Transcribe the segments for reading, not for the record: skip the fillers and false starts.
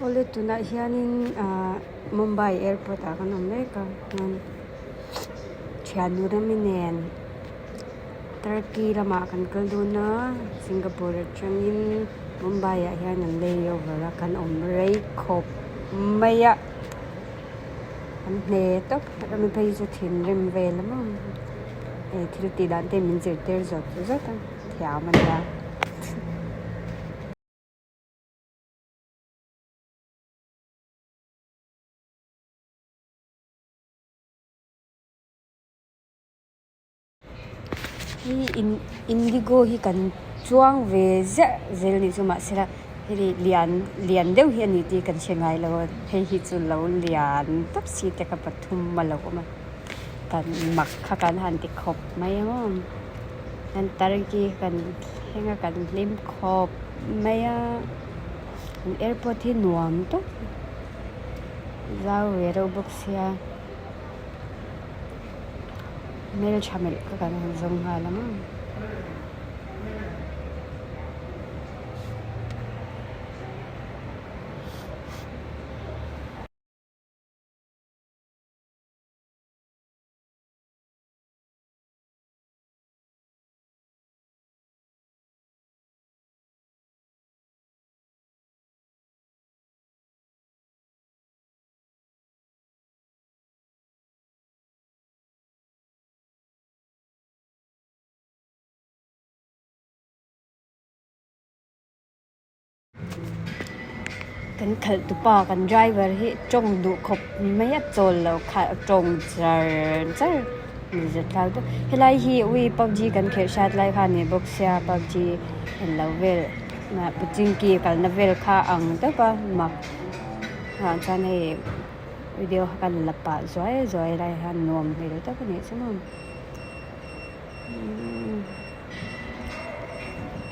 Awle tunah hianin ahh Mumbai airport ah kan awm mek a thiannu rami nen Turkey lamah kan kal dawn a Singapore atangin Mumbai ah hian an lay over a kan awm rei khawp mai a an hne tawp rami phei chu thinrim vel a maw hei thil tih dan te min zirtir zawt zawt a thiam a nia. Hi indigo hi kan chuang ve ziah zel anih chu mahsela hei lian lian deuh hi a ni tih kan hre ngai lo a hei hi chu lo lian tawp si te kha pathum a lo awm a kan mak kha kan han ti khawp mai ang aw kan turkey kan thleng a kan hlim khawp mai a an airport hi nuam tawp zau ve reuh bawk sia. Hmeltha melh kha kan han zawng nghal ang a. Kan khalh tupa kan driver hi tawng duh khawp mai a chawl lo khalh tawng char char ni zet thlak deuh helai hi ui pubg kan khelh hrat lai kha a ni bawk sia pubg englo vel puchingki kalna vel kha a ang tawp a mak ah chuan hei. Video kha kan la pah zuai zuai lai hian nuam hmel tak a nih chu maw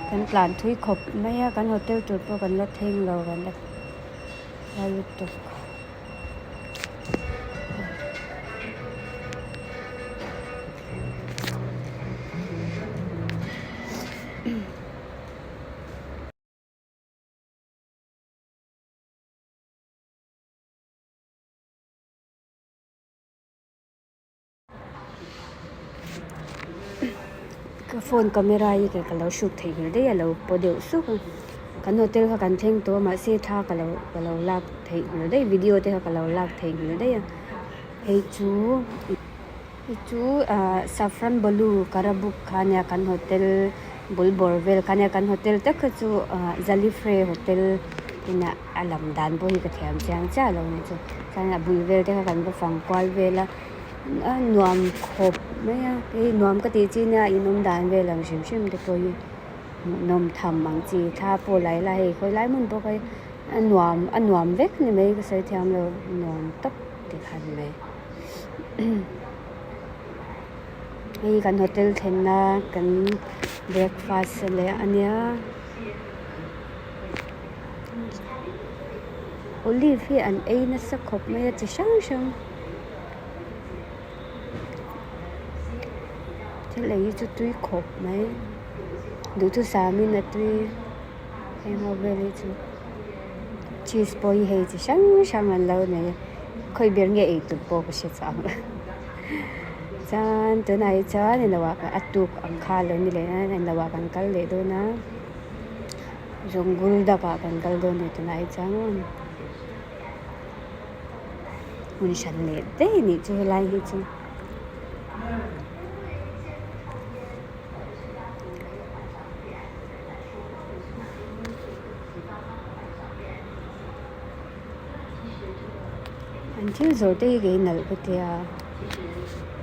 kan tlan thui khawp mai a kan hotel tur pawh kan la thleng lo kan la la lutuk. Ka phone camera hi ka lo hruk theih hmel daih a lo paw deuh suk a kan hotel kha kan thleng tawh a mahse thla ka lo ka lo lak theih hmel daih video te kha ka lo lak theih hmel daih a hei chu hei chu ah saffron bolu karabuk kha a nia kan hotel bul bawr vel kha a nia kan hotel tak kha chu ah zalifre hotel inah a lam dan pawh hi ka thiam chiang chiah lo ni chu chuan a bul vel te kha kan va fang kual vel a a nuam khawp mai a hei nuam ka tih chi nia in awm dan vel ang hrim hrim te pawh hi hmuhnawm tham ang chi thla pawh la ila hei khawi lai hmun pawh kha hi a nuam a nuam vek ni mai ka sawi thiam lo nuam tak ti kha ni mai hei kan hotel thlenna kan breakfast leh a nia. Olive hi an ei nasa khawp mai a chi hrang hrang thil ei hi chu tui khawp mai duhthusam in a tui heng ho vel hi chu cheese pawh hi hei chi hrang hrang an lo nei a khawi ber nge ei tur pawh ka hre chang lo chuan tunah hi chuan englo ah a tuk ang kha a lo ni leh a englo ah kan kal leh dawn a. Jungle dap ah kan kal dawn ni tunah hi chuan hmun hran leh daih a nih chu helai hi chu. An thil zawrh te hi kei nalh ka tia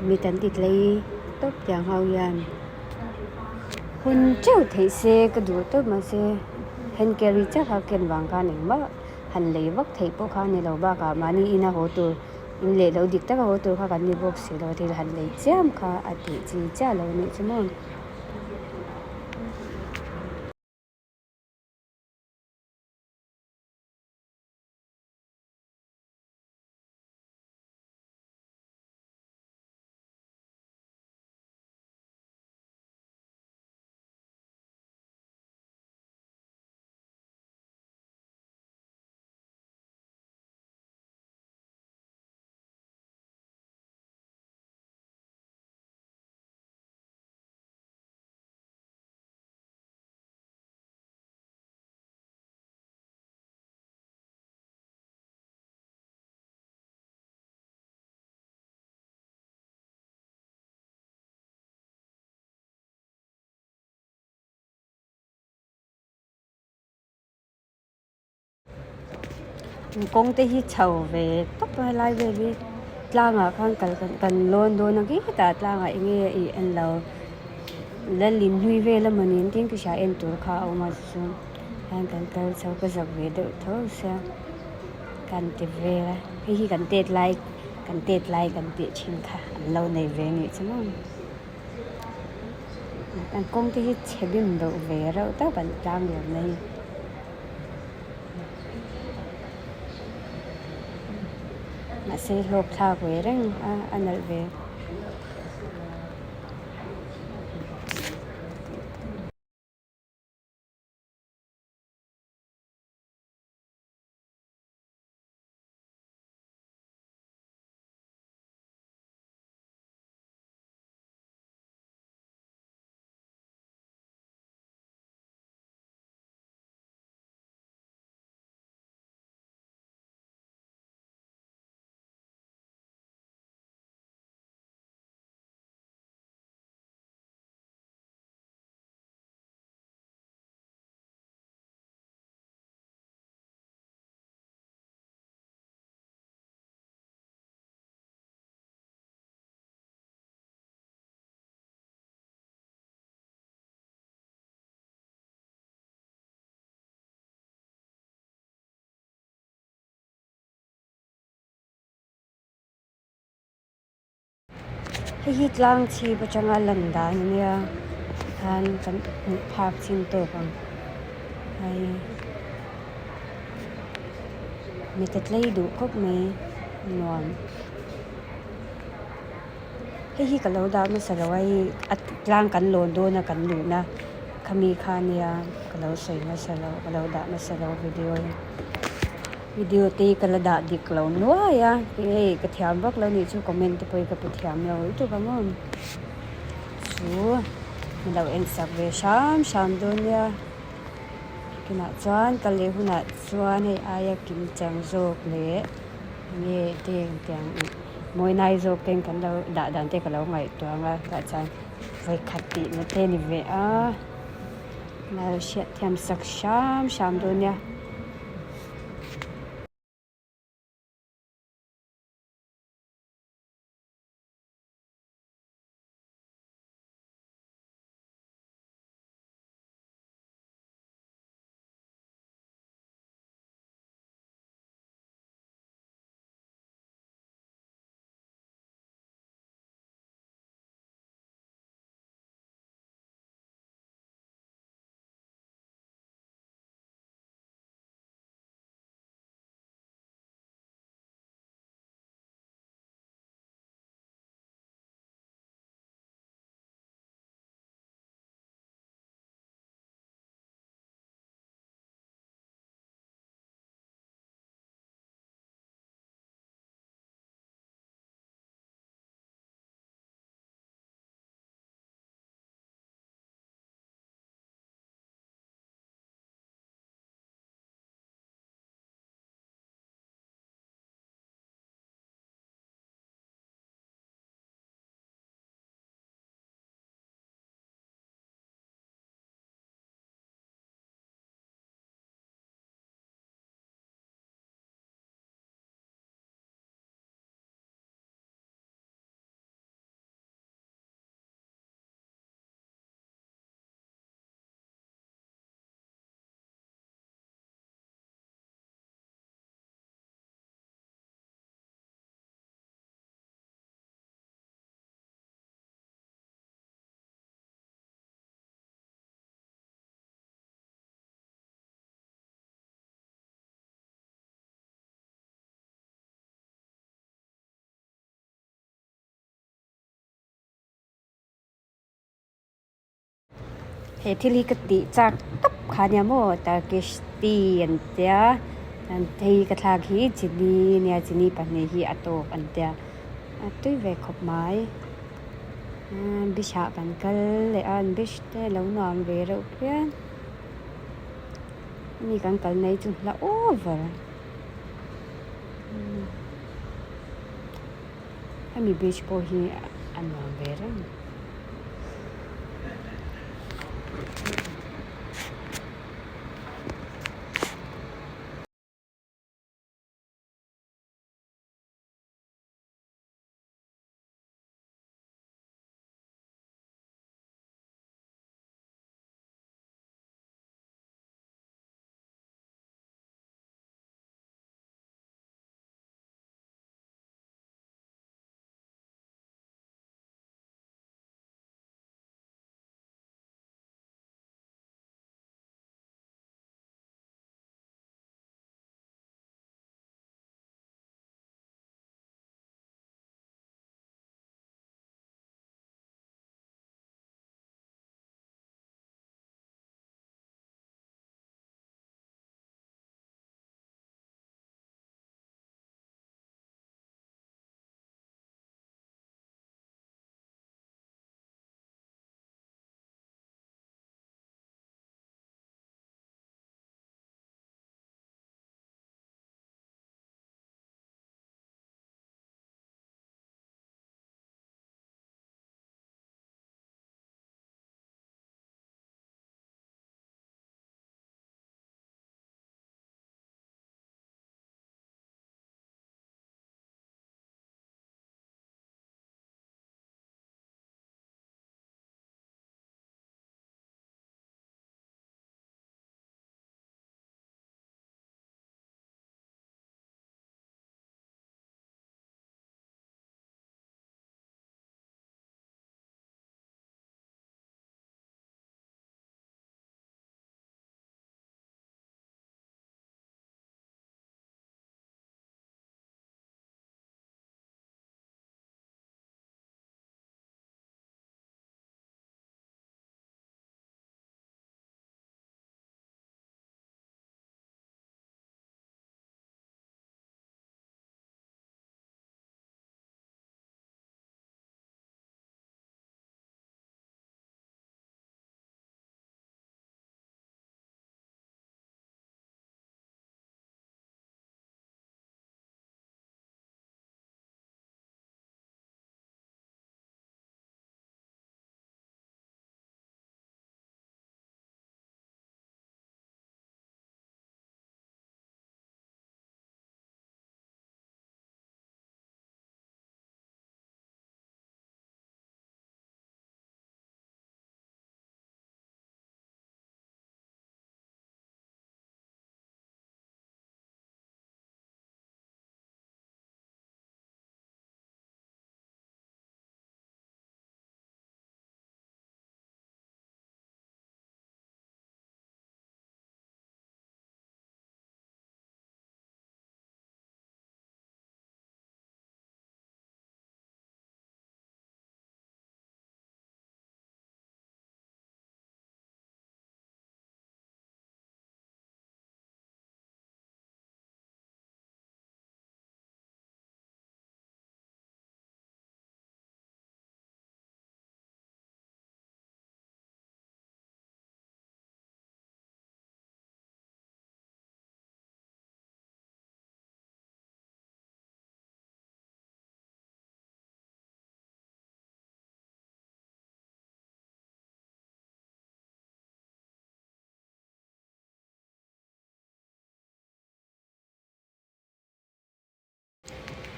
mit an ti tlei tawp tiang ho hian. Hun teuh theih se ka duh tawp mahse hand carry chiah kha ken vang khan engmah han lei vak theih pawh kha a ni lo bakah mahni ina haw tur in leh lo dik taka haw tur kha kan ni bawk si lo thil han lei chiam kha a tih chi chiah lo a nih chu maw. Kawng te hi chho ve tawp a helai vel hi tlangah khan kal kan lawn dawn a khitah tlangah eng nge ih en lo lalin hlui vel a mawni an tin ka hria en tur kha a awm a chuan hian kan kal chho ka zak ve deuh tho sia kan ti vel a hei hi kan tet lai kan tet lai kan tih thin kha an lo nei ve a nih chu maw an kawng te hi chhe bim deuh ve reuh tawp an tlang lian na hi. Mahse hlawk thlak ve reng a a nalh ve. Hei hi tlang chhip atanga lan dan a nia khan kan hmuh phak chin tawk ang hei mita tlei duh khawp mai a nuam. Hei hi ka lo dah hmasa lo a hei a tlang kan lawn dawn a kan luhna khami kha nia ka lo sawi hmasa lo ka lo dah hmasa lo video hi video te hi ka la dah dik lo nuai a hei ka thiam vak lo nih chu comment te pawh hi ka pe thiam lo lutuk ang aw chu min lo en sak ve hram hram dawn nia tunah chuan ka leh hunah chuan hei aia kim chang zawk leh nge te engtiang ih. Mawinai zawk ten kan lo dah dan te ka lo ngaihtuah ang a tah chuan vawikhat tih na te ni ve a la hriat thiam sak hram hram dawn nia. He thil hi ka tih chak tawp kha nia maw Turkish tea an tia chuan hei ka thlak hi chini nia chini pahnih hi a tawk an tia a tui ve khawp mai beach ah kan kal leh a beach te a lo nuam ve reuh phian hemi kan kal na hi chu hla over hemi beach pawh hi a nuam ve reng.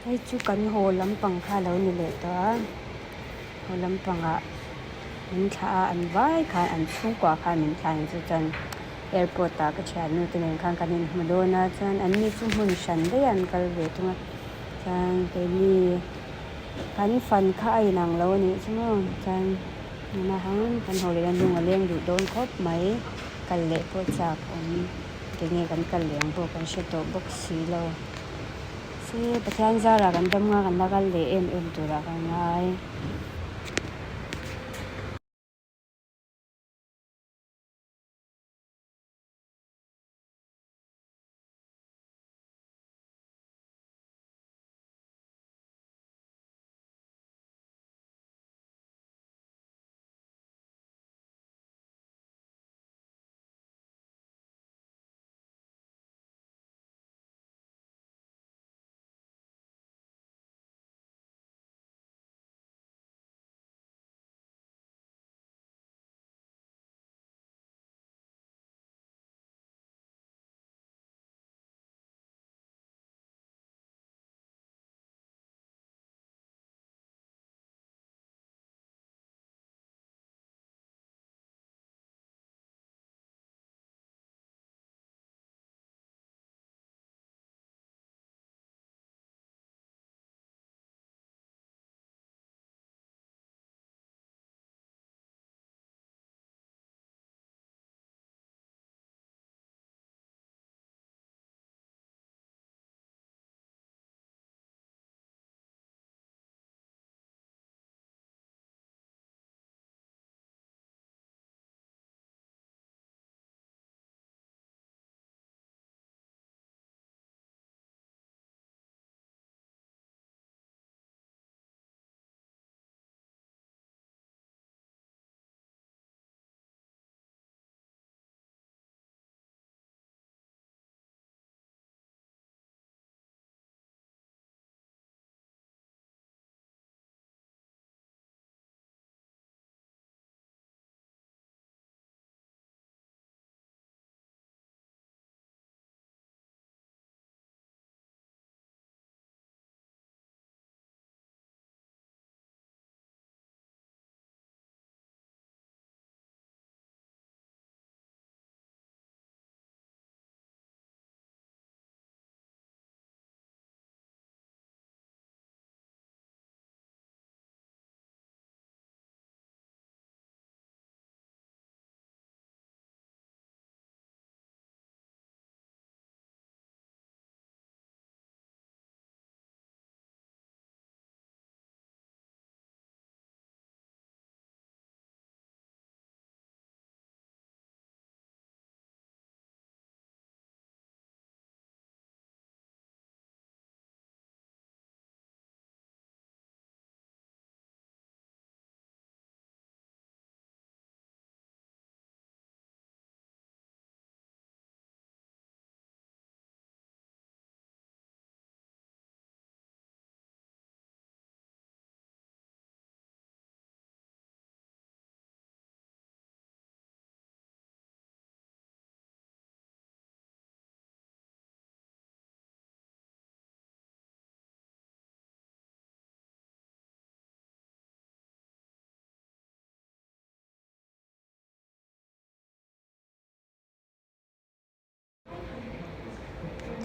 Hei chu kan haw lampang kha a lo ni leh tawh a haw lampangah min thlah a an vai khan an chhungkua khan min thlah ang chu chuan airport ah ka thiannu te nen khan kan inhmu dawn a chuan an ni chu hmun hran daih a an kal ve thung a chuan keini kan fan kha a inang lo a nih chu maw chuan nuna hang kan haw leh hian lung a leng duh dawn khawp mai kal leh pawh chak awm enge kan kal leh ang pawh kan hre tawh bawk si lo. Se Pathian zarah kan dam nga kan la kal leh em em turah ka ngai.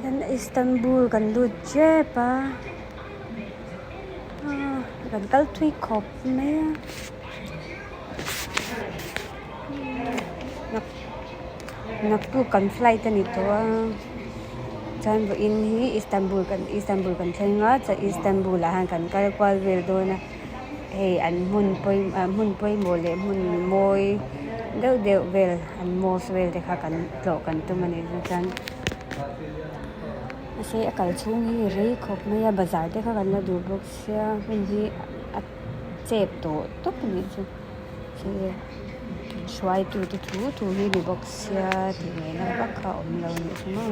Chuan Istanbul kan lut tep a kan kal thui khawp mai a naktuk kan flight a ni tawh a chuan vawiin hi Istanbul kan Istanbul kan thleng a chuan Istanbul ah hian kan kal kual vel dawn a. Hei an hmun pawimawh hmun pawimawh leh hmun mawi deuh deuh vel an mosque vel te kha kan tlawh kan tum a nih chu chuan mahse a kal chhung hi rei khawp mai a bazar te kha kan la duh bawk sia hmun hi a chep tawh tawp a nih chu hruaitu te thu thu hi ni bawk sia tih ngaihna vak kha a awm lo a nih chu maw.